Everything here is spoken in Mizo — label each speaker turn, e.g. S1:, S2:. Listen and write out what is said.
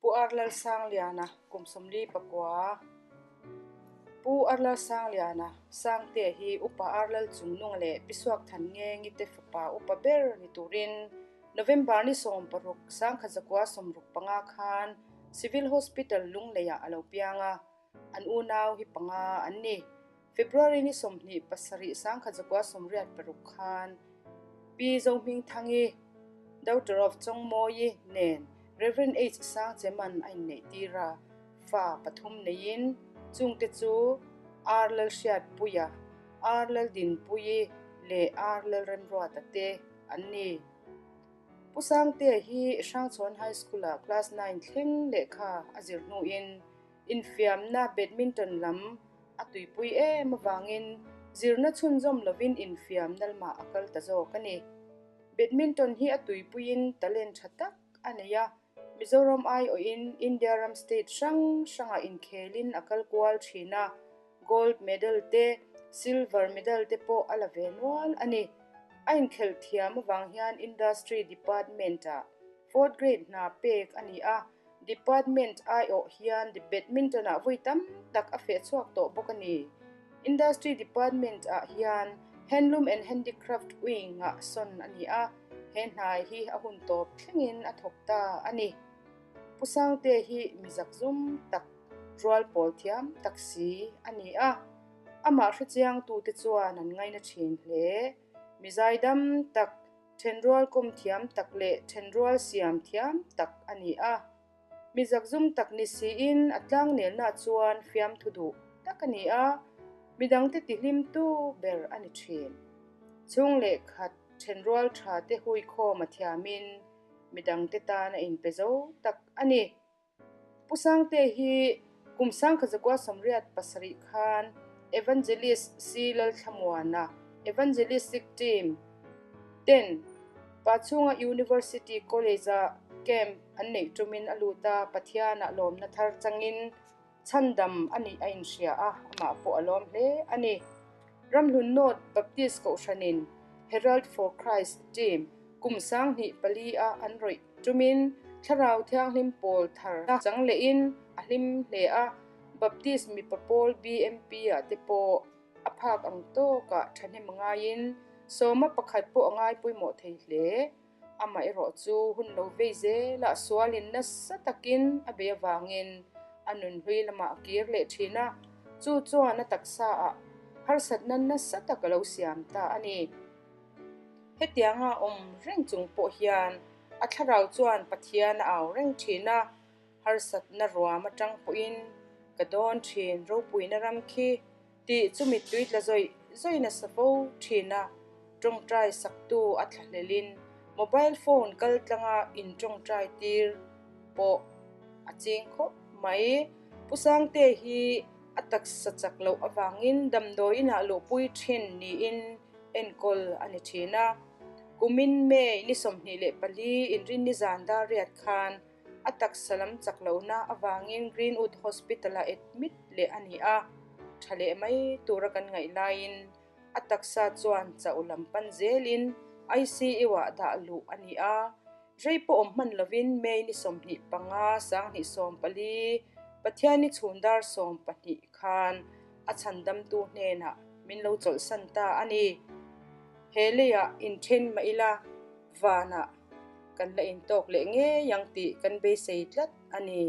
S1: Pu Ar Lalsangliana, kum 44. Pu Ar Lalsangliana, Sangtea hi Upa Ar Lalchungnunga leh Pi Suakthan Ngengi te fapa upa ber ni turin November ni 16, 1965 khan Civil Hospital Lungleiah a lo piang a, an unau hi panga an ni. February ni 27, 1986 khan Pi Zohmingthangi, Daughter of Chawngmawi nen Rev. H. Sangcheman a inneih tir a, fa pathum neiin chungte chu R. Lalhriatpuia, R. Laldinpuii leh R. Lalremruata te an ni. Pu Sangtea hi Hrangchhawn High School-ah Class Nine thleng lehkha a zir hnuin infiamna badminton lam a tuipui em avangin zirna chhunzawm lovin infiamna lamah a kal ta zawk a ni. Badminton hi a tuipuiin talent tha tak a nei a, Mizoram aiawhin India ram state hrang hrangah inkhelin a kal kual thin a, gold medal te, silver medal te pawh a la ve nual a ni. A inkhelh thiam avang hian Industry Department-ah fourth grade hna pek a ni a, Department aiawh hian badminton ah vawi tam tak a feh chhuak tawh bawk a ni. Industry Department ah hian Handloom and Handicraft Wing ah sawn a ni a, he hnai hi a hun tawp thlengin a thawk ta a ni. Pu Sangte hi mi zakzum tak, rual pawl thiam tak si a ni a, amah hrechiangtute chuan an ngaina thin hle. Mi zaidam tak, Thenrual kawm thiam tak leh thenrual siam thiam tak a ni a. Mi zakzum tak ni siin a tlangnelna chuan fiamthu duh tak a ni a, midangte tihlimtu ber a ni thin. Chhung leh khat thenrual tha te huikhawm a thiamin midangte tan a inpe zo tak a ni. Pu Sangte hi kum 1987 khan Evangelist C. Lalthlamuana Evangelistic Team ten Pachhunga University College-a camp an neih tumin a lut a, Pathianah lawmna thar changin chhandam a nih a inhria a, amah pawh a lawm hle a ni. Ramhlun North Baptist Kohhranin Herald for Christ Team kum 2004 a an rawih Tumin Thlarau Thianghlim pawl thar chang lehin a hlim hle a, Baptist mipa pawl BMP ah te pawh a phak ang tawkah thahnem a ngaiin sawma pakhat pawh a ngai pawimawh thei hle. Amaherawh chu hun lo vei zelah sualin nasa takin a bei avangin a nunhlui lamah a kir leh thin a, chu chuan a taksa ah harsatna nasa tak a lo siam ta a ni. Hetianga awm reng chung pawh hian a thlarau chuan Pathian a au reng thin a, harsatna ruam atang pawhin ka dawn thin ropuina ram khi tih chu mittui tla zawih zawih nasa fo thin a, tawngtai saktu a thlahlelin mobile phone kal tlanga in tawngtai tir pawh a ching khawp mai. Pu Sangte hi a taksa chak loh avangin damdawi inah luhpui thin niin enkawl a ni thin a. Kumin May ni 24 inrinni zan dar riat khan a taksa lam chak lohna avangin Greenwood Hospital-ah admit leh a ni a, tha leh mai tura kan ngaih laiin a taksa chuan chauh lam pan zelin ICU-ah dah luh a ni a. Rei pawh awm hman lovin May ni 25, 2014, Pathianni chhun dar 12 khan a chhandamtu hnenah min lo chawlhsan ta a ni. He leiah inthen mah ila vanah kan la intawk leh ngei ang tih kan beisei tlat a ni.